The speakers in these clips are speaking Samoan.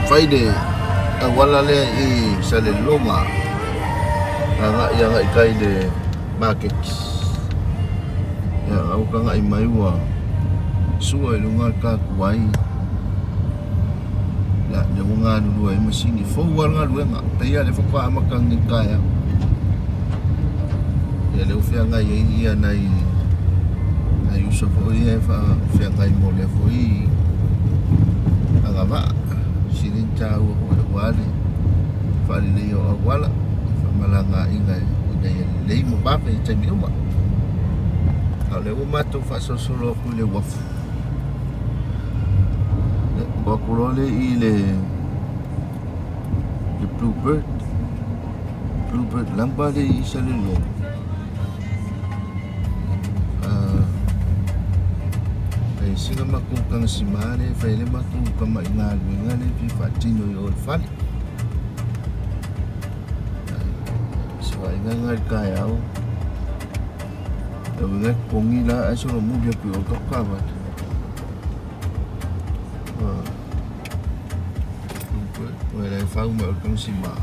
Fai le auala lea i Salelologa agai agai kai le market. Ia au tagai mai ua sua i luga le takuai. Ia lea ua galulue ai masini fou lava le galuega. Pei lava o lea faatoa amata nei i le taeao. Ia lea ua feagai ai ia nai nai uso foi ia e faafeagai mo lea foi agavaa. Sili ona taua foi aua le faaleleia o auala i femalagaaiga ina ia lelei ma vave i taimi uma. A o lea ua matou faasolosolo atu i le uafu, ia, oo atu loa lea i le le Blue Bird, Blue Bird Lumber lea i Salelologa. Fai sina matou tagasima lea e fai ai le matou tamai galuega lea e fia faatino i o i le fale. Se vaaiga lena i le taeao. Le uiga e totogi la ae solomuli atu i o le tatou taavale. Ua le fau mai o le tagasima.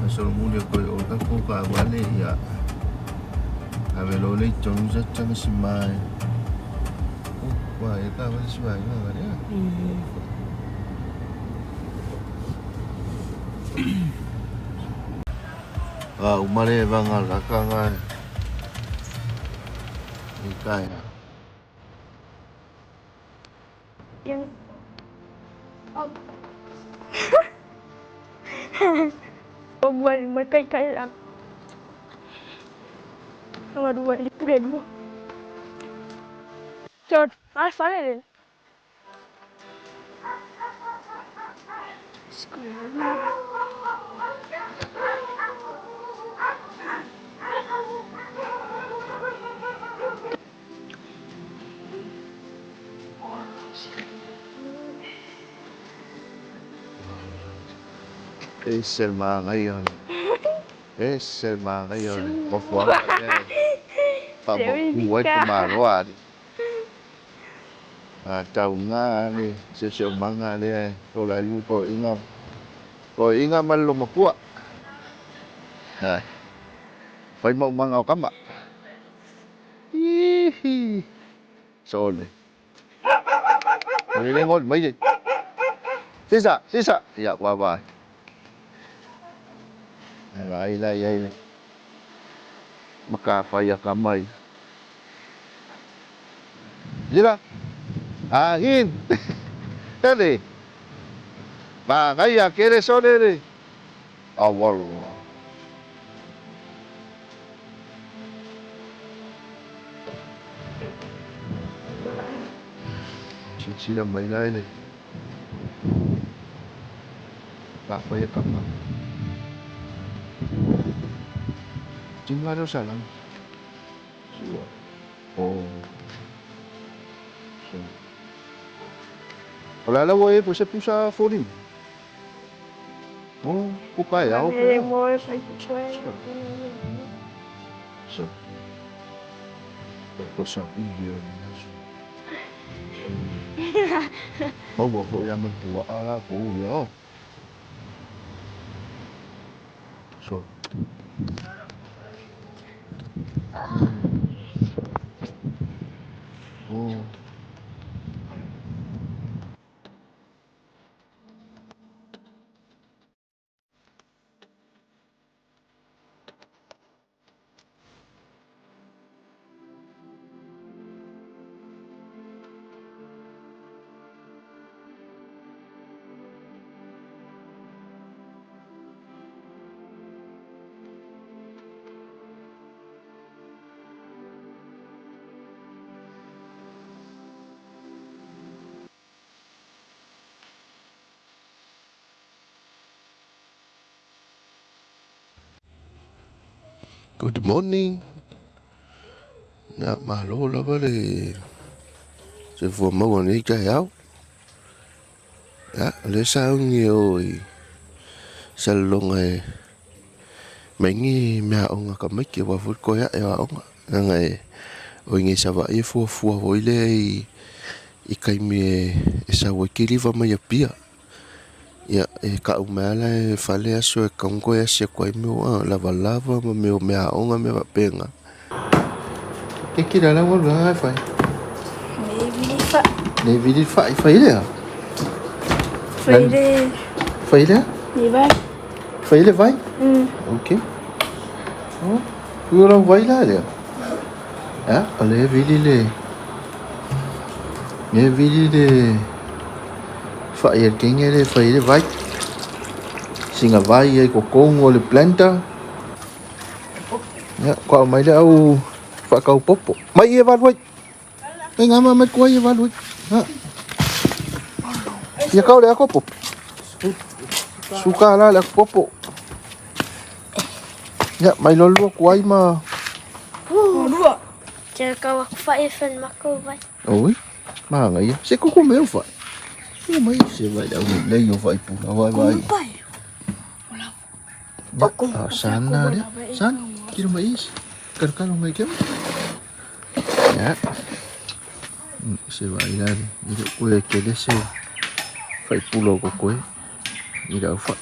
Ae solomuli atu i o le tatou taavale ia ave loa lea i totonu se tagasima e ua e taavale si vaega nga lea. A uma le vanga laka nga i taeao. Ese le manaia, ese le manaia o le nofoaga lea e faamautu ai le tamaloa alii. A tauga le siosiomaga lea e ola ai le toeaina, toeaina ma le loomatua. Fai maumaga o tama. Ihi. Sole. Le ngồi mấy gì? Sisa, sisa. Ia, bye bye. Vai la i ai le matafai a tama ia. Sila. Angin. Ele. Manaia kele sole le. Awalo. Silasila mai la i le matafai a tama. Tino lea o Salani. Oh. O le ala ua e se pusa foliga. Oh, puka e ao. So. Ko sa i o ni aso. Maua foi a me pua ala ko ia. So. Oh. Good morning. Ia, malo lava le soifua maua nei taeao. Ia, o lea sauni e o i Salelologa e mai ni meaaoga a tamaiti aua foi le toe ae o aoga. Leaga e o i nei Savaii e fuafua foi lea i taimi e sau ai kiliva mai Apia. Ia, e kau mai lava la e fale aso e tatau ona toe asi atu ai mea o lavalava ma mea o meaaoga ma mea faapena. Ke la la ua lua fai. Nei vili fa. Nei vili fa fai lea. Fai le. Fai lea? Nei vai. Fai le vai? Mm. Ok. Oh, ua lau vai la lea. Ya, o le vili le. Ne vili le. Fai el kenge le fai le vai. Singa vai ai ko kongo le planta. Ya, kwa mai le au whakau popo. Mai e valu ai. Mai ngā mai kua e valu ai. Ha. Ia kau le ako popo. Suka la le ako popo. Ya, mai lolua kuai ma. Lua. Te kau aku fa e fen mako vai. Oi. Ma ngai. Se koko me o whai. O mai se vai au le o whai puna vai vai. Pai. Ba, ah, sana dia. San, kiro mai is. Karo karo mai kem. Ya. Se vai la. Ni ko e ke le se. Whai pulo ko koe. Ni rau whai.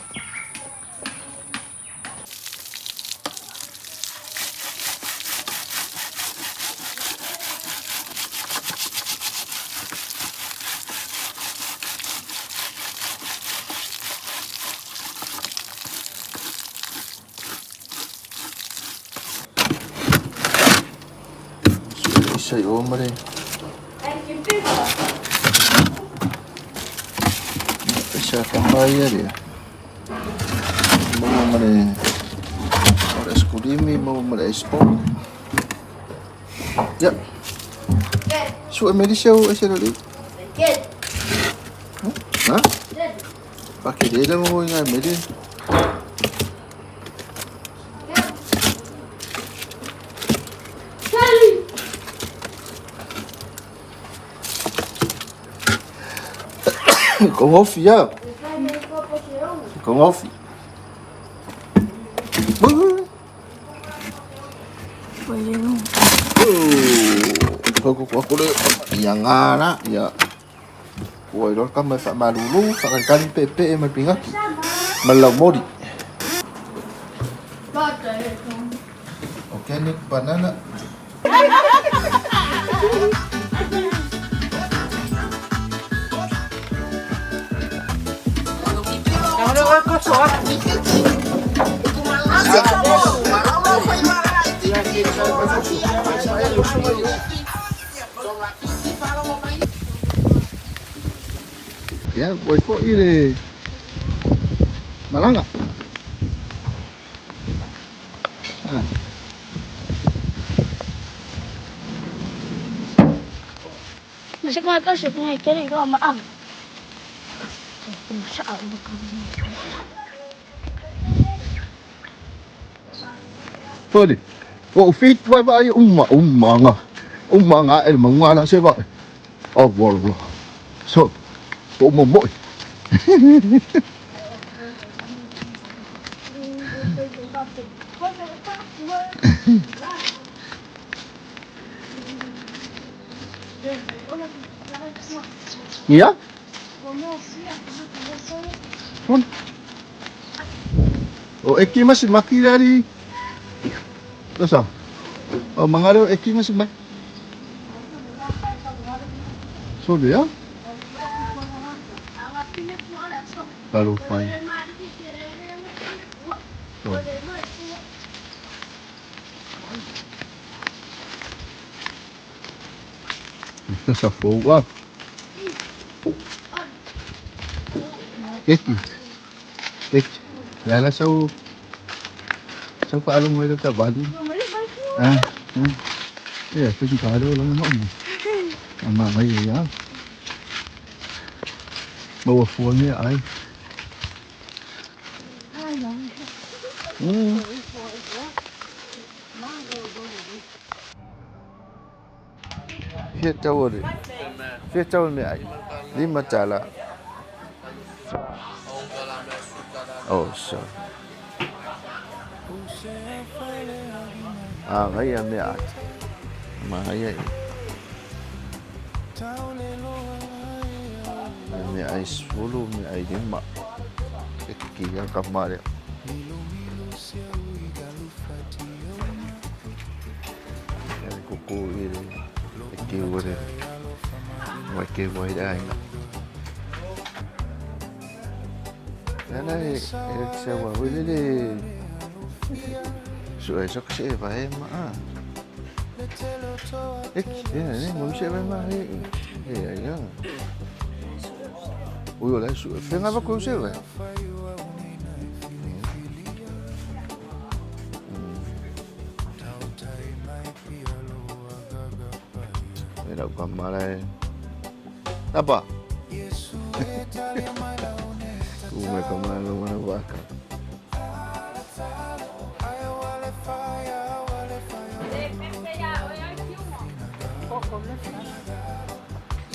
Isa i o mare. Isa ka mai area. Mau mare. Ora skulimi mau mare sport. Ya. Su e meri seu e se rali. Ha? Pa ke re mo ngai meri. Ko ofi ya. Ko ofi. Ko ko ko le ia ngana ia. Ua ilo ka mai fa malulu fa kan pepe e mai pingaki. Malau mori. Organic banana. Ya, boy ko ile malanga. Ah. Masih kau tahu siapa yang kira kau maaf. Masya Allah. Fodi. O fit vai vai uma uma nga. Uma nga el manga la se vai. Oh, wo. So, o mo mo. Ya? Fon. O eki mas makirari. Dosa. O mangaro eki mas mai. So ya? Lalu fine. So. Sa fogo. Keki. Keki. Lala sau sau pa along mo ito bali. Ah. Ya, tu juga ada orang nak ni. Ama mai ya. Bawa phone ni ai. Fia tau le. Fia tau me ai. Lima tala. Oh, sorry. Ah, ngai a mea ati. Ma ngai ai. Mea ai sulu, mea ai lima. E ki ia ka mare. Ia le koko i le e ke ua le wai ke wai le aiga. Ia la e e se wa wele le su e sok se va e ma a. E ki ia ne mo se va ma e e ia. Ui o la su fenga va ko se va. E lau ka mara e. Napa? Tu me ka mara lo mana waka.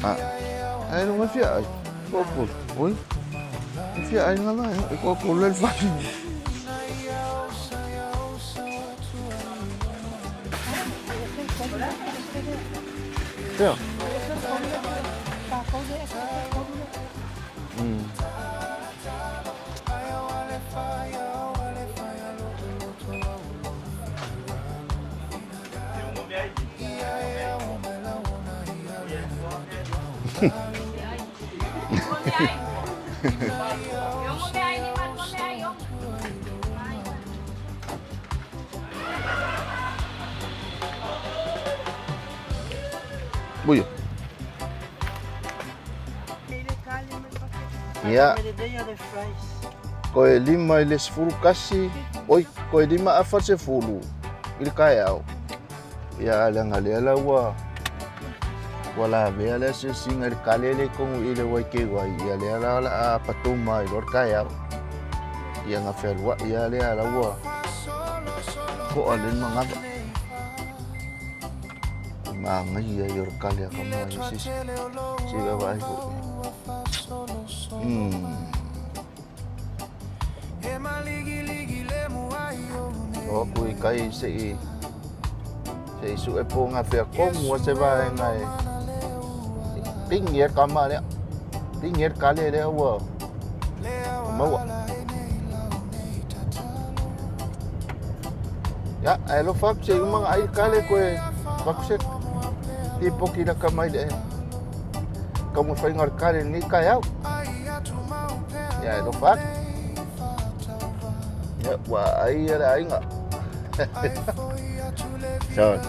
Ah, ai lo mafia ai. Koko. Oi. Mafia ai ngala e koko le fa. Teo. Buio. Ia. Koe 5 i le 11, oi, koe 5 afa 10 i le kaeao. Ia leaga lea la ua ua lavea le asiasiga i le kale le kogu i le wai ke wai. Ia lea la la a patou mai loa le kaeao. Ia ga fealuaʻi a lea la ua toʻa le magava. Magaia ia o le kale a ka mai sisi. Si vaavaai foʻi. O aku i kai se i su e po ngā whia kongu a se vaenga e pingi e kama lea. Pingi e kale lea ua maua. Ya, ai lo fap se umanga ai kale koe bakuse ti poki la kamai le. Ka mo whai ngā kale ni kai au. Ya, lo fap. Ya, wa ai ala ai ngā. So,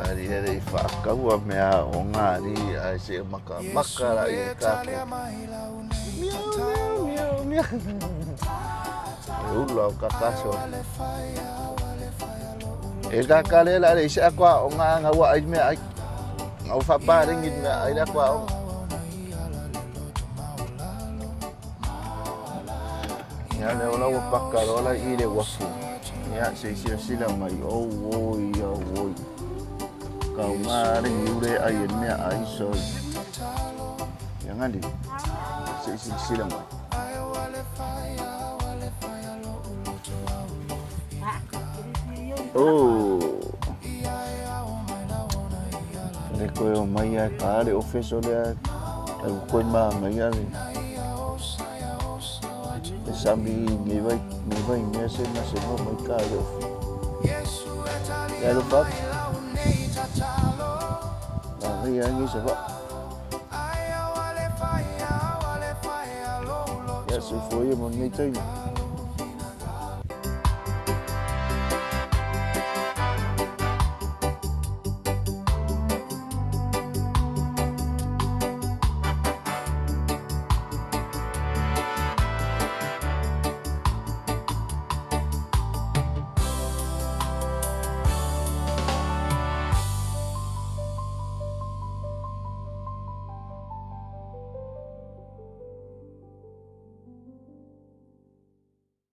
ari hele i whaakaua mea o ngā ri ai se maka maka la i kāko. Miau, miau, miau, miau. E ula o kakaso. E kakale la le isi akwa o ngā ngā wa ai mea ai. Ngā whaparengi mea ai la kwa o. Ia le ola ua paka loa i le wafu. Ia se sila sila mai o oi o oi. Kau ngā rengi ure ai e mea ai so. Ia ngandi. Se sila sila mai. Oh. Le koe o mai a ka le ofeso lea. Ai koe maa ngai a le. E sami ngai vai ngai vai mea se na se no mai ka le ofe. Ia lo fap. La ngai a ngi se va. Ia se foi mo ngai taimi.